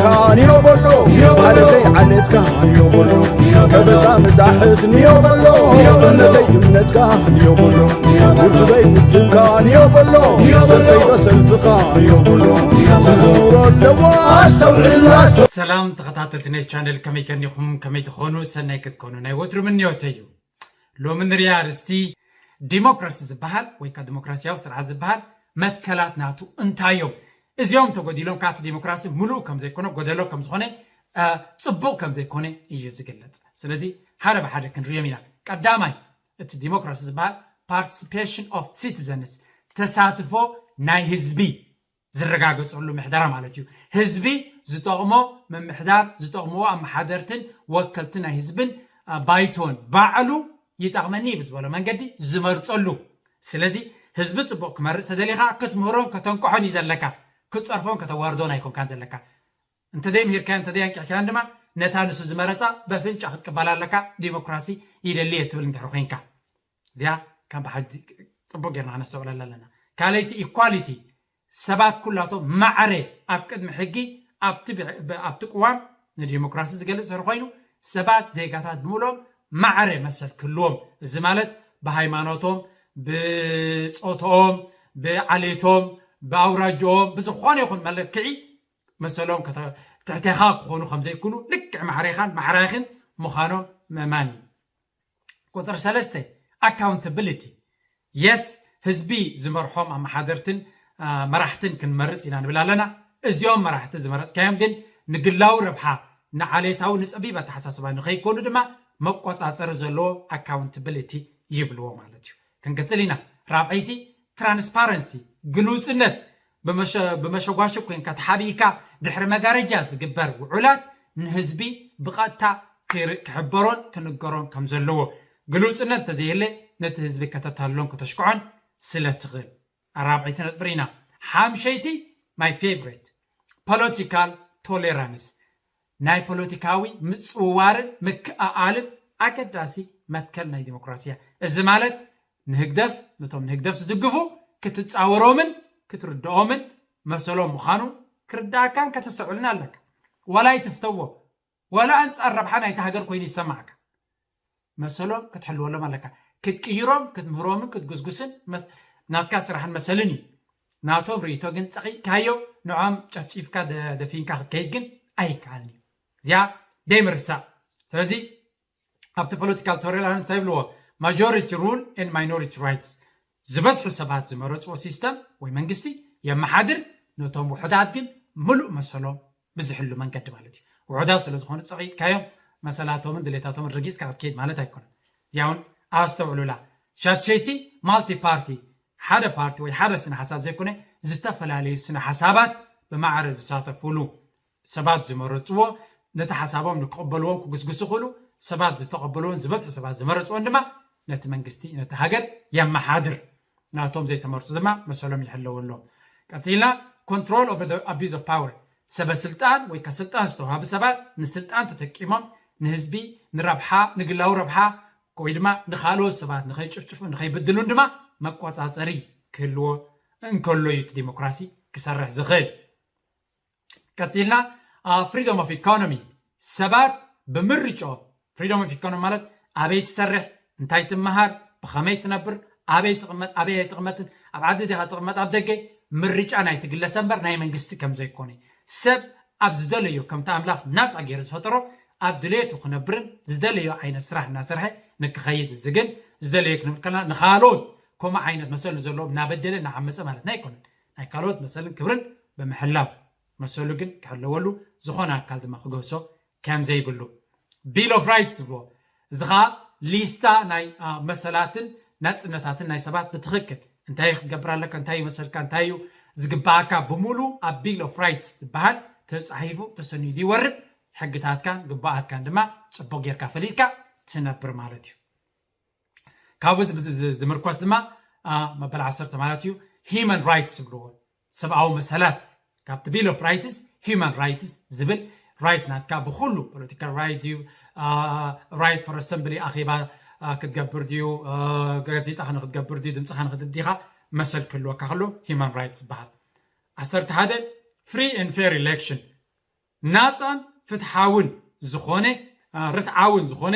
ካንዮ በሎ ዓለተይ ዓለትካ ንዮ በሎ ከበሳ ምጣሕት ንዮ በሎ እምነተይ እምነትካ ንዮ በሎ ውድበይ ውድብካ ንዮ በሎ ሰልፈይ ዶ ሰልፍኻ ንዮ በሎ ዝዝውሮ ኣለዎ ኣስተውዕል ኣስተውዕል። ሰላም ተኸታተልቲ ናይ ቻነል፣ ከመይ ከኒኹም? ከመይ ትኾኑ? ሰናይ ክትኮኑ ናይ ወትሩ ምንዮተይ እዩ። ሎሚ ንሪኣ ኣርእስቲ ዲሞክራሲ ዝበሃል ወይ ከዓ ዲሞክራሲያዊ ስርዓት ዝበሃል መትከላት ናቱ እንታይ እዮም? እዚኦም ተጎዲሎም ካቲ ዲሞክራሲ ሙሉእ ከም ዘይኮነ፣ ጎደሎ ከም ዝኾነ፣ አ፣ ጽቡቕ ከም ዘይኮነ እዩ ዝግለጽ። ስለዚ ሓደ ብሓደ ክንሪኦም ኢና። ቀዳማይ፣ እቲ ዲሞክራሲ ዝበሃል participation of citizens፣ ተሳትፎ ናይ ህዝቢ ዝረጋገጸሉ ምሕደራ ማለት እዩ። ህዝቢ ዝጠቕሞ ምምሕዳር፣ ዝጠቕምዎ ኣመሓደርትን ወከልቲ ናይ ህዝብን፣ አ፣ ባይቶን ባዕሉ ይጠቕመኒ ብዝበሎ መንገዲ ዝመርጸሉ። ስለዚ ህዝቢ ጽቡቕ ክመርጽ ተደሊኻ ክትምህሮን ከተንቅሖን እዩ ዘለካ። ክትጸርፎን ከተዋርዶን ኣይኮንካን ዘለካ። እንተዘይምሂርካዮ፣ እንተዘይኣንቂሕካዮን ድማ ነታ ንሱ ዝመረጻ በፍንጫ ክትቅበላ ኣለካ። ዲሞክራሲ ይደሊ እየ ትብል እንድሕር ኮይንካ፣ እዚኣ ካብ ብሓዲ ጽቡቕ ጌርና ክነስተውዕለላ ኣለና። ካልኣይቲ ኢኳሊቲ፣ ሰባት ኩላቶም ማዕረ ኣብ ቅድሚ ሕጊ ኣብቲ ብ- ብ- ኣብቲ ቅዋም ንዲሞክራሲ ዝገልጽ ስር ኮይኑ፣ ሰባት ዜጋታት ብምሎም ማዕረ መሰል ክህልዎም፣ እዚ ማለት ብሃይማኖቶም፣ ብጾትኦም፣ ብዓሌቶም፣ ብኣውራጅኦም፣ ብዝኾነ ይኹን መለክዒ መሰሎም ከተ- ትሕቴኻ ክኾኑ ከም ዘይክእሉ ልክዕ ማዕሬኻን ማዕራይኽን ምዃኖም ምእማን እዩ። ቁፅሪ ሰለስተ፣ ኣካውንታብሊቲ። የስ፣ ህዝቢ ዝመርሖም ኣመሓደርትን፣ አ፣ መራሕትን ክንመርፅ ኢና ንብል ኣለና። እዚኦም መራሕቲ ዝመረፅካዮም ግን ንግላዊ ረብሓ፣ ንዓሌታዊ፣ ንፀቢብ ኣተሓሳስባ ንኸይኮኑ ድማ መቆፃፀሪ ዘለዎ ኣካውንታብሊቲ ይብልዎ ማለት እዩ። ክንቅፅል ኢና። ራብዐይቲ፣ ትራንስፓረንሲ፣ ግሉፅነት። ብመሸ- ብመሸጓሽግ ኮይንካ ተሓቢእካ ድሕሪ መጋረጃ ዝግበር ውዑላት ንህዝቢ ብቐጥታ ክር- ክሕበሮን ክንገሮን ከም ዘለዎ፣ ግሉጽነት እንተዘየለ ነቲ ህዝቢ ከተታልሎን ከተሽክዖን ስለ ትኽእል። ኣራብዐይቲ ነጥቢ ኢና። ሓምሸይቲ፣ my favorite፣ political tolerance፣ ናይ ፖለቲካዊ ምጽውዋርን ምክእኣልን ኣገዳሲ መትከል ናይ ዲሞክራሲ እያ። እዚ ማለት ንህግደፍ፣ ነቶም ንህግደፍ ዝድግፉ ክትጻወሮምን ክትርድኦምን መሰሎም ምዃኑ ክርዳእካን ከተስተውዕልን ኣለካ። ዋላ ኣይትፍተዎ፣ ዋላ ኣንጻር ረብሓ ናይታ ሃገር ኮይኑ ይሰማዕካ፣ መሰሎም ክትሕልወሎም ኣለካ። ክትቅይሮም፣ ክትምህሮምን ክትጉስጉስን መስ- ናትካ ስራሕን መሰልን እዩ። ናቶም ርእይቶ ግን ጸቒጥካዮ ንዖም ጨፍጪፍካ ደ- ደፊንካ ክትከይድ ግን ኣይከኣልን እዩ። እዚኣ ደይምርሳእ። ስለዚ ኣብቲ ፖለቲካል ቶለራንስ እንታይ ይብልዎ? Majority rule and minority rights፣ ዝበዝሑ ሰባት ዝመረፅዎ ሲስተም ወይ መንግስቲ የመሓድር፣ ነቶም ውሑዳት ግን ምሉእ መሰሎም ብዝሕሉ መንገዲ ማለት እዩ። ውሑዳት ስለ ዝኾኑ ጸቒጥካዮም መሰላቶምን ድሌታቶምን ረጊፅካ ክትከይድ ማለት ኣይኮነን። እዚኣ እውን ኣስተውዕሉላ። ሻትሸይቲ፣ ማልቲ ፓርቲ፣ ሓደ ፓርቲ ወይ ሓደ ስነ ሓሳብ ዘይኮነ ዝተፈላለዩ ስነ ሓሳባት ብማዕረ ዝሳተፉሉ ሰባት ዝመረፅዎ፣ ነቲ ሓሳቦም ንክቕበልዎም ክጉስጉሱ ክእሉ፣ ሰባት ዝተቐበልዎን ዝበዝሑ ሰባት ዝመረፅዎን ድማ ነቲ መንግስቲ ነቲ ሃገር የመሓድር። ናቶም ዘይተመርፁ ድማ መሰሎም ይሕለወሎም። ቀፂልና፣ control over the abuse of power፣ ሰበ ስልጣን ወይ ከ ስልጣን ዝተዋሃቡ ሰባት ንስልጣን ተጠቂሞም ንህዝቢ ንረብሓ፣ ንግላዊ ረብሓ ወይ ድማ ንካልኦት ሰባት ንኸይጭፍጭፉ ንኸይብድሉን ድማ መቆፃፀሪ ክህልዎ እንከሎ እዩ እቲ ዲሞክራሲ ክሰርሕ ዝኽእል። ቀፂልና፣ ፍሪደም ኦፍ ኢኮኖሚ፣ ሰባት ብምርጫኦም፣ ፍሪደም ኦፍ ኢኮኖሚ ማለት ኣበይ ትሰርሕ፣ እንታይ ትመሃር፣ ብኸመይ ትነብር፣ ኣበይ ትቕመጥ ኣበይ ኣይትቕመጥን፣ ኣብ ዓዲ ዲኻ ትቕመጥ ኣብ ደገ፣ ምርጫ ናይቲ ግለሰብ እምበር ናይ መንግስቲ ከም ዘይኮነ፣ ሰብ ኣብ ዝደለዮ ከምቲ ኣምላኽ ናፃ ገይሩ ዝፈጠሮ ኣብ ድሌቱ ክነብርን ዝደለዮ ዓይነት ስራሕ እናሰርሐ ንክኸይድ፣ እዚ ግን ዝደለዮ ክንብል ከለና ንኻልኦት ከምኡ ዓይነት መሰል ዘለዎም እናበደለ እናዓመፀ ማለትና ኣይኮነን። ናይ ካልኦት መሰልን ክብርን ብምሕላው መሰሉ ግን ክሕለወሉ፣ ዝኾነ ኣካል ድማ ክገህሶ ከም ዘይብሉ። ቢል ኦፍ ራይትስ ዝብልዎ፣ እዚ ኸዓ ሊስታ ናይ መሰላትን ናፅነታትን ናይ ሰባት ብትኽክል እንታይ ክትገብር ኣለካ፣ እንታይ ይመሰልካ፣ እንታይ እዩ ዝግባኣካ ብምሉ ኣብ ቢል ኦፍ ራይትስ ዝበሃል ተፃሒፉ ተሰኒዱ ይወርድ። ሕግታትካን ግባኣትካን ድማ ፅቡቅ ጌርካ ፈሊጥካ ትነብር ማለት እዩ። ካብኡ ዝምርኮስ ድማ መበል ዓሰርተ ማለት እዩ፣ ሂማን ራይትስ ዝብልዎ፣ ሰብኣዊ መሰላት። ካብቲ ቢል ኦፍ ራይትስ ሂማን ራይትስ ዝብል ራይት ናትካ ብኩሉ፣ ፖለቲካል ራይት ድዩ፣ ራይት ፎር ኣሰምብሊ፣ ኣኼባ ክትገብር ድዩ፣ ጋዜጣ ንክትገብር ድዩ፣ ድምፅኻ ንክትህብ ዲኻ፣ መሰል ክህልወካ ከሎ ሂማን ራይትስ ዝበሃል። ዓሰርተ ሓደ፣ ፍሪ ኤንድ ፌር ኢሌክሽን፣ ናፃን ፍትሓውን ዝኾነ ርትዓውን ዝኾነ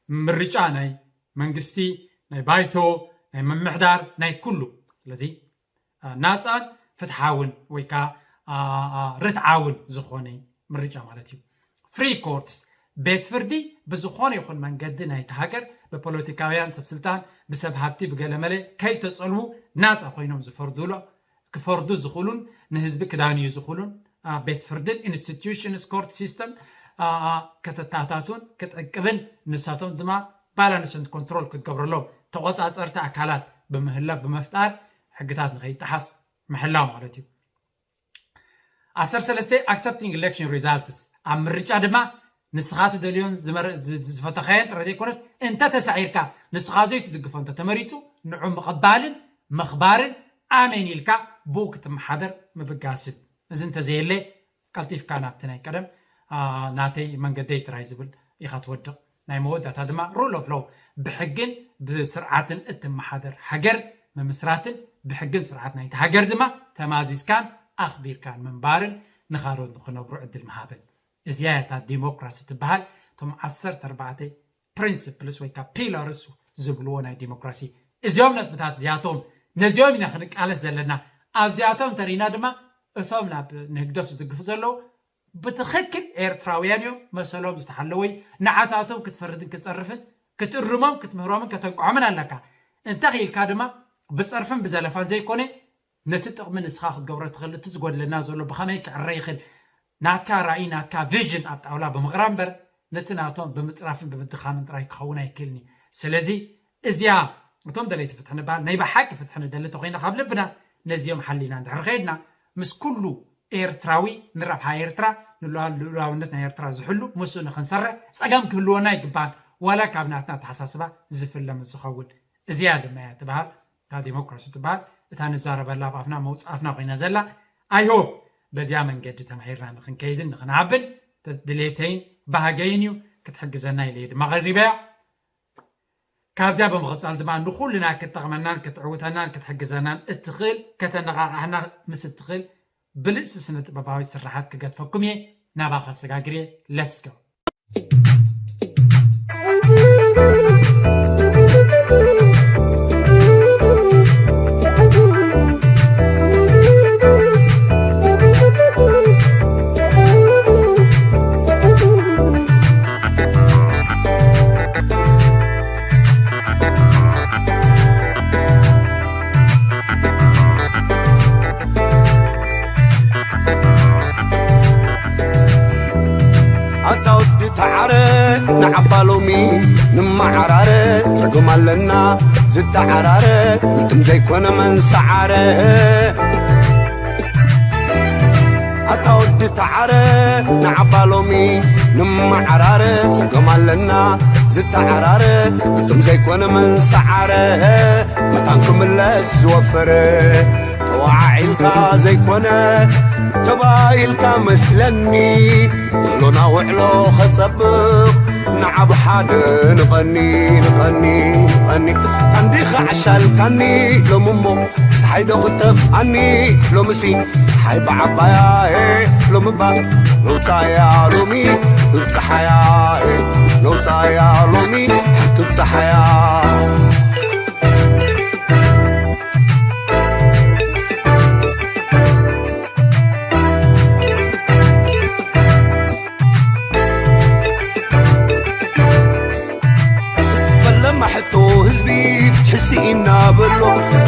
ምርጫ ናይ መንግስቲ፣ ናይ ባይቶ፣ ናይ ምምሕዳር፣ ናይ ኩሉ። ስለዚ ናፃን ፍትሓውን ወይ ከዓ ርትዓውን ዝኾነ ምርጫ ማለት እዩ። ፍሪ ኮርትስ፣ ቤት ፍርዲ ብዝኾነ ይኹን መንገዲ ናይቲ ሃገር ብፖለቲካውያን ሰብ ስልጣን፣ ብሰብ ሃብቲ፣ ብገለመለ ከይተፀልዉ ናፃ ኮይኖም ዝፈርዱሉ፣ ክፈርዱ ዝኽእሉን ንህዝቢ ክዳንዩ ዝኽእሉን ቤት ፍርድን ኢንስቲትዩሽንስ ኮርት ሲስተም ከተታታቱን ክትዕቅብን፣ ንሳቶም ድማ ባላንስ ኮንትሮል ክትገብረሎም፣ ተቆፃፀርቲ ኣካላት ብምህላው፣ ብምፍጣር ሕግታት ንኸይጠሓስ ምሕላው ማለት እዩ። ዓሰርተ ሰለስተ፣ ኣክሰፕቲንግ ኢሌክሽን ሪዛልትስ፣ ኣብ ምርጫ ድማ ንስኻ ትደልዮን ዝፈተኻዮን ጥረ ዘይኮነስ እንተተሳዒርካ፣ ንስኻ ዘይትድግፎ እንተተመሪፁ ንዑ ምቕባልን ምኽባርን ኣሜን ኢልካ ብኡ ክትመሓደር ምብጋስን። እዚ እንተዘየለ ቀልጢፍካ ናብቲ ናይ ቀደም ናተይ መንገደይ ጥራይ ዝብል ኢኻ ትወድቕ። ናይ መወዳእታ ድማ ሩል ኦፍ ሎው፣ ብሕግን ብስርዓትን እትመሓደር ሃገር ምምስራትን ብሕግን ስርዓት ናይቲ ሃገር ድማ ተማዚዝካን ኣኽቢርካን ምንባርን ንኻልኦት ንኽነብሩ ዕድል ምሃብን። እዚኣ እያ እታ ዲሞክራሲ ትበሃል። እቶም ዓሰርተ ኣርባዕተ ፕሪንስፕልስ ወይ ከዓ ፒላርስ ዝብልዎ ናይ ዲሞክራሲ እዚኦም ነጥብታት እዚኣቶም፣ ነዚኦም ኢና ክንቃለስ ዘለና። ኣብዚኣቶም ተሪና ድማ እቶም ናብ ንህግደፍ ዝድግፉ ዘለዉ ብትኽክል ኤርትራውያን እዮም፣ መሰሎም ዝተሓለወ እዩ። ንዓታቶም ክትፈርድን ክትጸርፍን ክትእርሞም ክትምህሮምን ከተንቅሖምን ኣለካ። እንተ ኽኢልካ ድማ ብጸርፍን ብዘለፋን ዘይኮነ ነቲ ጥቕሚ ንስኻ ክትገብሮ ትኽእል፣ እቲ ዝጎድለና ዘሎ ብኸመይ ክዕረ ይኽእል፣ ናትካ ራእይ ናትካ ቪዥን ኣብ ጣውላ ብምቕራብ እምበር ነቲ ናቶም ብምጽራፍን ብምድኻምን ጥራይ ክኸውን ኣይክእልን እዩ። ስለዚ እዚኣ እቶም ደለይቲ ፍትሒ ንበሃል ናይ ብሓቂ ፍትሒ ንደሊ እንተኾይና ካብ ልብና ነዚኦም ሓሊና እንድሕር ኸይድና ምስ ኩሉ ኤርትራዊ ንረብሓ ኤርትራ ንሉዓላውነት ናይ ኤርትራ ዝሕሉ ምስኡ ንኽንሰርሕ ጸገም ክህልወና ኣይግባን። ዋላ ካብ ናትና ኣተሓሳስባ ዝፍለ ምስ ዝኸውን እዚኣ ድማ እያ ትበሃል። እታ ዲሞክራሲ ትበሃል እታ ንዛረበላ ኣብ ኣፍና መውፅእ ኣፍና ኮይና ዘላ። I hope በዚኣ መንገዲ ተማሂርና ንክንከይድን ንክንዓብን ድሌተይን ባህገይን እዩ። ክትሕግዘና ኢለ ድማ ቀሪበያ። ካብዚኣ ብምቕፃል ድማ ንኩልና ክትጠቕመናን ክትዕውተናን ክትሕግዘናን እትኽእል ከተነቓቕሓና ምስ እትኽእል ብልእሲ ስነ ጥበባዊት ስራሓት ክገድፈኩም እየ። ናባኻ ሰጋግር እየ። Let's go። ኣታ ወዲ ተዓረ ንዓባ ሎሚ ንመዓራረ ጸገም ኣለና ዝተዓራረ ምጥም ዘይኮነ መንሰዓረ ኣታ ወዲ ተዓረ ንዓባ ሎሚ ንመዓራረ ጸገም ኣለና ዝተዓራረ ምጥም ዘይኮነ መንሰዓረ መታን ክምለስ ዝወፈረ ተዋዓዒልካ ዘይኮነ ተባኢልካ መስለኒ ውዕሎና ውዕሎ ኸጸብቕ ንዓብ ሓደ ንቐኒ ንቐኒ ንቐኒ ቀንዲኻ ዓሻልካኒ ሎሚ እሞ ፀሓይ ዶ ክተፍኣኒ ሎምሲ ፀሓይ ብዓባያ ሎሚ ባ ነውፃያ ሎሚ ክብፀሓያ ነውፃያ ሎሚ ክብፀሓያ ፈለማ ሕቶ ህዝቢ ፍትሒ ስኢና በሎ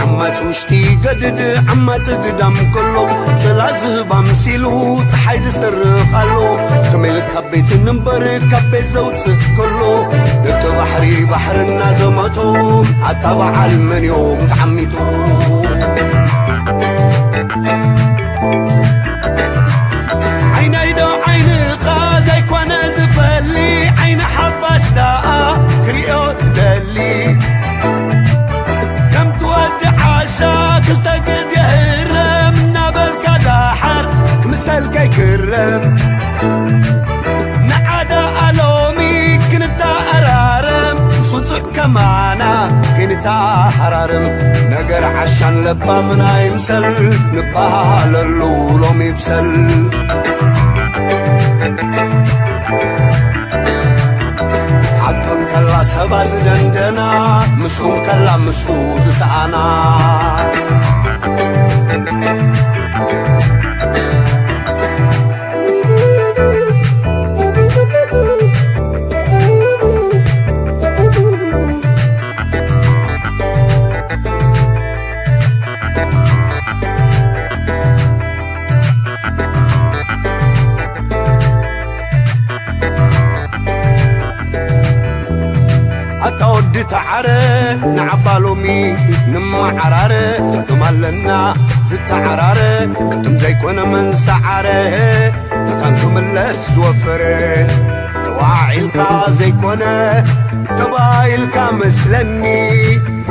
ዓማፂ ውሽጢ ገድድ ዓማፂ ግዳም ከሎ ፅላል ዝህብ ኣምሲሉ ፀሓይ ዝሰርቕ ኣሎ ከመይ ኢልካ ቤት ንንበር ካብ ቤት ዘውፅእ ከሎ ደቂ ባሕሪ ባሕርና ዘመቶም ኣታ በዓል መን እዮም ተዓሚጡ ዓይነይ ዶ ዓይንኻ ዘይኮነ ዝፈሊ ዓይኒ ሓፋሽ ደኣ ክሪኦ ዝደሊ ከም ትወዲ ዓሻ ክልተ ግዜ ህረም እናበልካ ደሓር ክምሰል ከይክረም ንዓዳ ኣሎሚ ክንተኣራረም ምስ ውፁዕ ከማና ክንተሃራርም ነገር ዓሻን ለባምን ኣይምሰል ንበሃለሉ ሎሚ ይብሰል ሱም ከላ ምስኡ ዝሰኣና። ኣታ ወዲ ተዓረ ንዓባ ሎሚ ንመዓራረ፣ ጸገም ኣለና ዝተዓራረ፣ ግጥም ዘይኮነ መንሰዓረ፣ መታን ክምለስ ዝወፈረ። ተዋዒልካ ዘይኮነ ተባኢልካ መስለኒ፣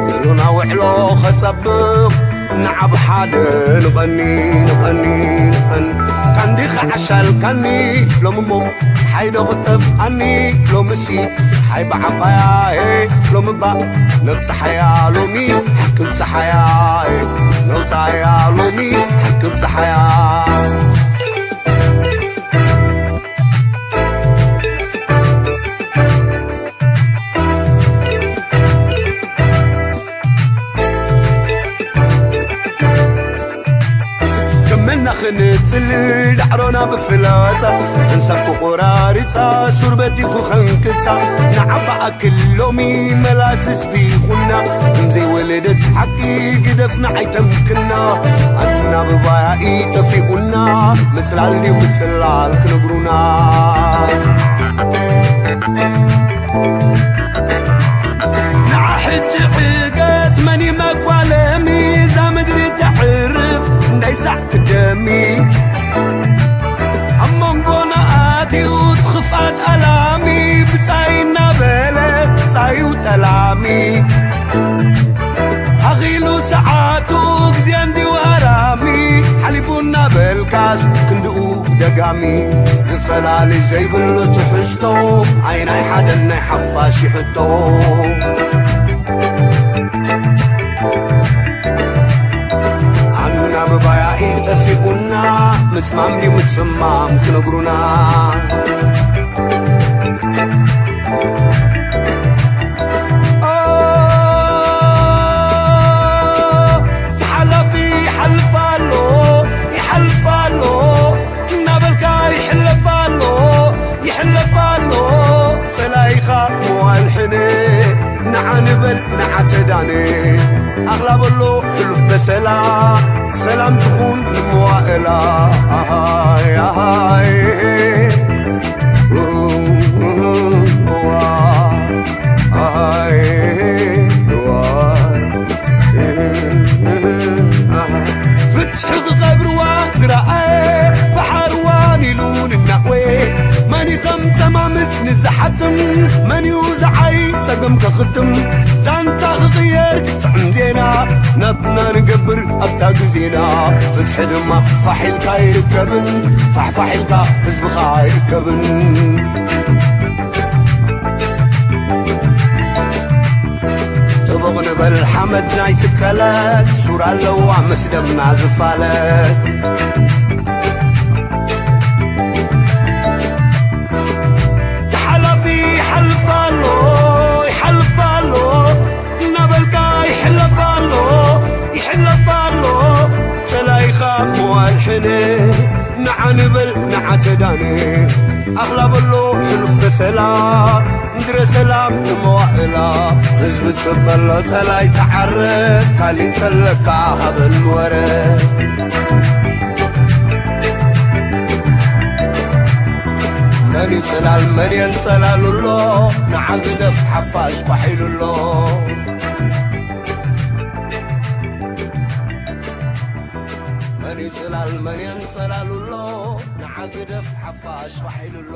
ንሉና ውዕሎ ኸጸብቕ ንዓብ ሓደ ንቐኒ፣ ንቐኒ፣ ንቐኒ። ካንዲ ኸዓሻልካኒ ሎሚ እሞ፣ ጸሓይ ዶ ኽጠፍኣኒ ሎምሲ፣ ጸሓይ ብዓባያ፣ ሄ፣ ሎሚ እባ ነብጽሓያ ሎሚ፣ ሕክብ ጸሓያ፣ ሄ፣ ነውጽኣያ ሎሚ፣ ሕክብ ጸሓያ። ከመና ኽንጽል ዳዕሮና ብፍላጻ፣ እንሳብ ክቆራሪጻ፣ ሱር በቲኹ ኸንቅጻ፣ ንዓባ ኣክል ሎሚ መላስ ህዝቢ ይኹና፣ ከም ዘይወለደት ሓቂ ግደፍና ኣይተምክና፣ ኣናብባያ እዩ ጠፊኡና፣ ምጽላል ድዩ ምጽላል ክነግሩና። ንዓ ሕጂ ዕገት መን እዩ መቋለሚ፣ እዛ ምድሪ ተዕርፍ እንዳይሳዕ ክደሚ። ኣብ መንጎና ኣትዩ እቲ ኽፍኣት ኣላሚ፣ ብጻይ እናበለ ብጻዩ ጠላሚ። ኣኺሉ ሰዓቱ ግዜ እንድዩ ሃራሚ፣ ሓሊፉ እናበልካስ ክንድኡ ደጋሚ። ዝፈላሊ ዘይብሉ ትሕዝቶ፣ ኣይ ናይ ሓደን ናይ ሓፋሽ ይሕቶ። ኣናብባያ እዩ ጠፊኡና፣ ምጽማም ድዩ ምጽማም ክነግሩና። ኦ፣ ተሓላፊ ይሓልፍ ኣሎ፣ ይሓልፍ ኣሎ እናበልካ ይሕለፍ ኣሎ፣ ይሕለፍ ኣሎ። ጸላኢኻ መዋል ሕነ፣ ንዓ ንበል ንዓ ተዳነ። ኣኽላ በሎ ሕሉፍ በሰላ፣ ሰላም ትኹን ንመዋእላ። ኣሃይ፣ ኣሃይ። ፍትሒ ክቐብርዋ ዝረኣየ፣ ፈሓርዋን ኢሉ ንናወየ። መን እዩ ከም ጸማምስ ንዝሓትም? መን እዩ ዝዓይ ጸገም ከኽትም? ዛንታ ክቕየር ክጥዕም ዜና፣ ናትና ንገብር ኣብታ ግዜና። ፍትሒ ድማ ፋሕ ኢልካ ኣይርከብን፣ ፋሕፋሕ ኢልካ ህዝብኻ ኣይርከብን። ጥቡቕ ንበል ሓመድ ናይ ትከለት፣ ሱር ኣለዋ ምስ ደምና ዝፋለት። ተሓላፊ ይሓልፍ ኣሎ፣ ይሓልፍ ኣሎ እናበልካ ይሕለፍ ኣሎ፣ ይሕለፍ ኣሎ። ጸላኢኻ መዋል ሕነ፣ ንዓ ንበል ንዓ ተዳነ። ኣኽላ በሎ ሕሉፍ በሰላ፣ ምድረ ሰላም ንመዋእላ። ህዝቢ ጽበሎ ተላይ ተዓረ፣ ካሊእ ተለካ ሃበን ወረ። መን እዩ ጽላል መን የንጸላሉ ኣሎ፣ ንዓ ግደፍ ሓፋሽ ኳሕ ኢሉ ኣሎ። መን እዩ ጽላል መን የንጸላሉ ኣሎ፣ ንዓ ግደፍ ሓፋሽ ፋሕ ኢሉ ኣሎ።